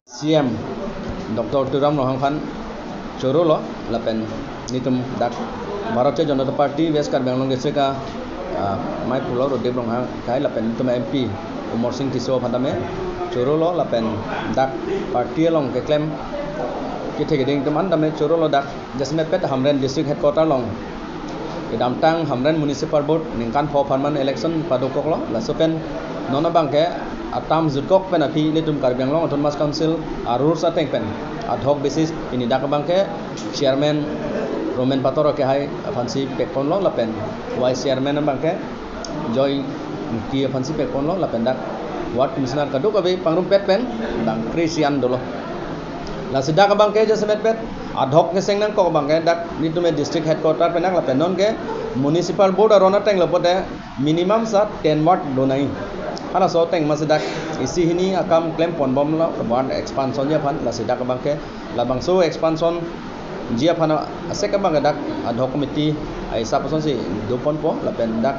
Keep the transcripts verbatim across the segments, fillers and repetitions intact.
C M Doctor Tuliram Ronghang aphan choro lo lapen nelitum dak Bharatiya Janata Party West Karbi Anglong District a, ah, maiphu lo Radip Ronghang akhai lapen nelitum M P Amarsing Tisso aphan tame choro lo lapen dak party along keklem kethe keding atum an tame choro lo dak jasemet pet Hamren District Headquarter along kedamtang Hamren Municipal Board ningkan pho apharman election padokok lo, laso pen non abangke atam jutkok pen aphi ilitum Karbi Anglong Autonomous Council a-rules ateng pen ad hoc basis pini dak abangke chairman Roman Pator akhai aphansi pekpon lo lapen vice chairman abangke Joy Ingti aphansi pekpon lo lapen dak ward commissioner kadokave pangrumpet pen bang Christian dolo. Lasi dak abangke jasemet pet ad hoc keseng nangkok abangke dak nelitum district headquarter pen dak lapen non ke municipal board aron ateng lo pote minimum sa ten ward do nai. Halaso ateng masi dak isi hini akam klempon bom lo ward expansion ji aphan, lasi dak abangke labangso expansion ji aphan asek abangke dak ad hoc committee a-isap asonsi doponpo lapen dak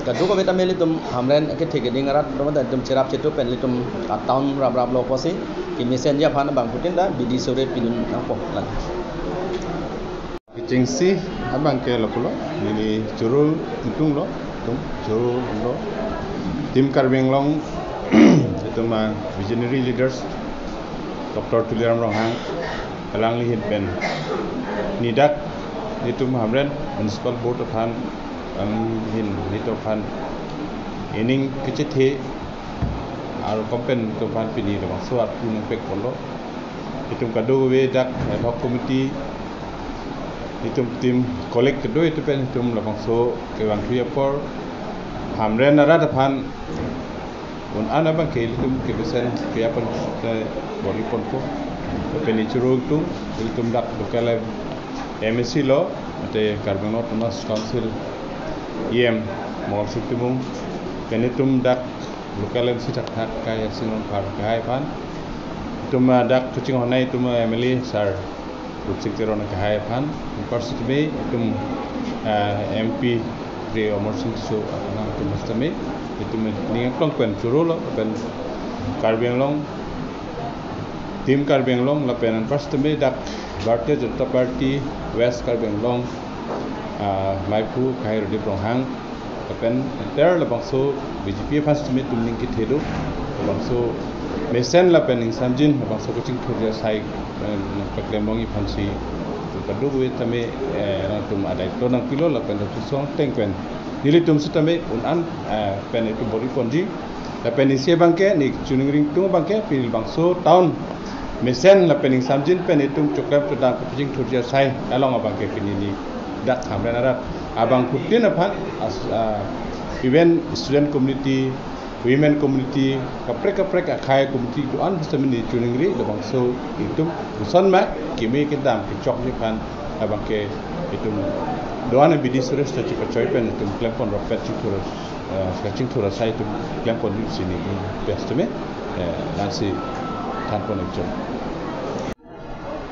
kadokave tame ilitum Hamren kethe keding arat atum ilitum cherap chetu pen ilitum a-town raprap lo pusi kemesen ji aphan bangphutin dak bidi sore pidun nangpo lang. Kechengsi abangke lo pulo, neli choro ingtung lo, itum choro lo. Team Karbi Anglong, itum, ah, visionary leaders, Doctor Tuliram Ronghang, alangli ahin pen neli dak itum Hamren Municipal Board aphan, alangli ahin nelitum aphan ening kechethe, aru kompen itum aphan pini labangso arpu nangpekpon lo. Itum kadokave dak ad hoc committee, itum team collect kedo itum pen itum labangso kevang thuji apor Hamren arat aphan un-an abangke ilitum kemesen keyapan ke bor-iponpo. Pen neli choro ingtung, ilitum dak local M A C lo, mate Karbi Anglong Autonomous Council E M Amarsing Timung, pen itum dak local M C thakthak akhai Hersing Rongphar akhai aphan, itum, ah, dak kachinghon nai itum, ah, M L A sir Rupsing Teron akhai aphan, first me itum, ah, M P Shri Amarsing Tisso aphan atum first me itum ning aklong pen choro lo pen Karbi Anglong, Team Karbi Anglong lapen first me dak Bharatiya Janata Party West Karbi Anglong, ah, maiphu akhai Radip Ronghang lapen ter labangso B J P aphan sitame itum ning kethe do. Labangso mesen lapen ingsamjin labangso kachingthurji asai, eh, paklem bom ji aphansi kadokave tame, eh, nangtum adai to nangpilo lapen latum song teng pen nelitum sitame un-an, eh, pen itum bor-iponji. Lapen isi abangke neli choningri ingtung abangke pini labangso town mesen lapen ingsamjin pen itum choklem chodang kachingthurji asai along abangke pini neli dak Hamren arat abangphutin aphan as-, ah, even student community, women community, kaprek kaprek akhai community do-an sitame neli choningri labangso itum koson ma keme kedam kechokji aphan abangke itum do-an bidi sore sita chepachoi pen itum klempon ropet chingthur, eh, kachingthur asai itum klempon isi neli best me, eh, lasi thanpon ikchom.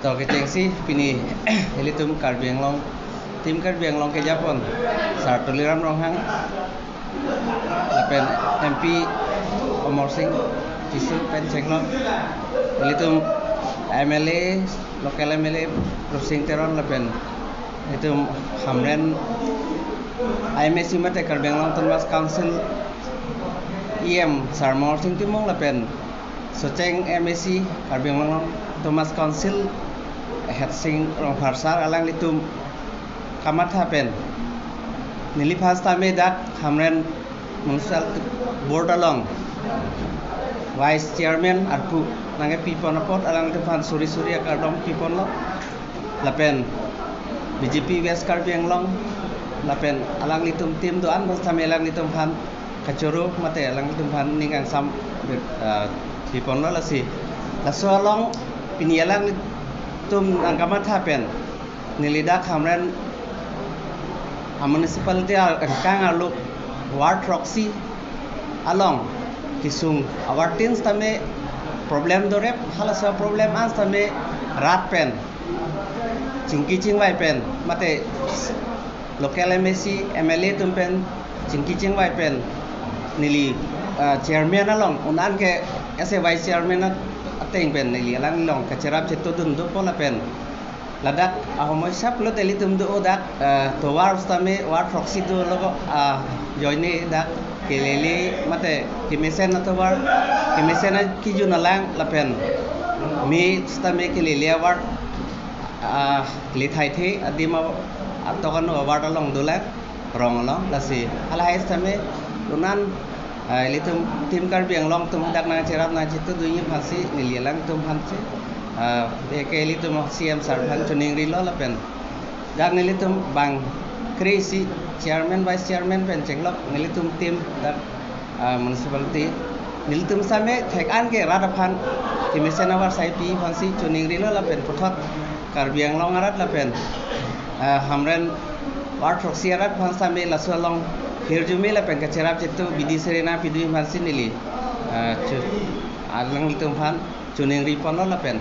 To kechengsi pini ilitum Karbi Anglong, Team Karbi Anglong kejapon sir Tuliram Ronghang lapen M P Amarsing Tisso pen chenglo, ilitum M L A, local M L A Rupsing Teron lapen itum Hamren I M A C mate Karbi Anglong Autonomous Council E M sir Amarsing Timung lapen Socheng M A C Karbi Anglong Autonomous Council Hersing Rongphar sir alanglitum kamatha pen neliphan sitame dak Hamren Municipal Board along Vice Chairman arpu nangkepipon apot alanglitum aphan suri suri akardom piponlo. Lapen B J P West Karbi Anglong lapen alanglitum team do-an aphan sitame alanglitum aphan kachoro mate alanglitum aphan ning kangsam, ah, piponlo lasi. Laso along pini alanglitum nangkamatha pen neli dak Hamren a-municipality angkang arlo ward throksi along kesung a-ward tin sitame problem dorep, halaso problem an sitame rat pen chingki chingvai pen mate local M A C, M L A atum pen chingki chingvai pen neli, ah, chairman along un-an ke as a vice chairman at-, ateng pen neli alanglilong kacherap chetudun dopo lapen ladak ahomoi sap lo te ilitum do dak, eh, tovar sitame ward proxy do lo, ah, joine dak kelele mate kemesen atovar, kemesen akijun alang lapen me sitame kelele award, ah, lethai the adim a-, atokan award along dolang, rong along, lasi halahai sitame unan, ah, ilitum Team Karbi Anglong atum dak nangcherap nangchetudunji aphansi neli alangtum aphansi, ah, eke ilitum C M sir aphan choningrilo lapen dak nelitum bang kre-isi chairman, vice chairman pen chenglok nelitum team dak, ah, municipality nelitum sitame thek-an ke rat aphan kemesen award saipi aphansi choningrilo lapen puthot Karbi Anglong arat lapen, ah, Hamren ward proxy arat aphan sitame laso along hirjume lapen kacherap chetu bidi sere nangpidunji aphansi neli, ah, chu-, alanglitum aphan choningri ponlo lapen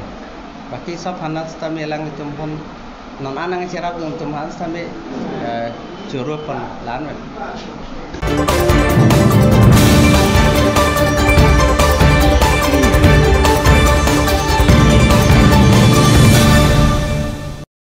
baki sob aphan sitame alanglitum aphan non an nangcherapdun atum aphan sitame, eh, choro pon lan pen.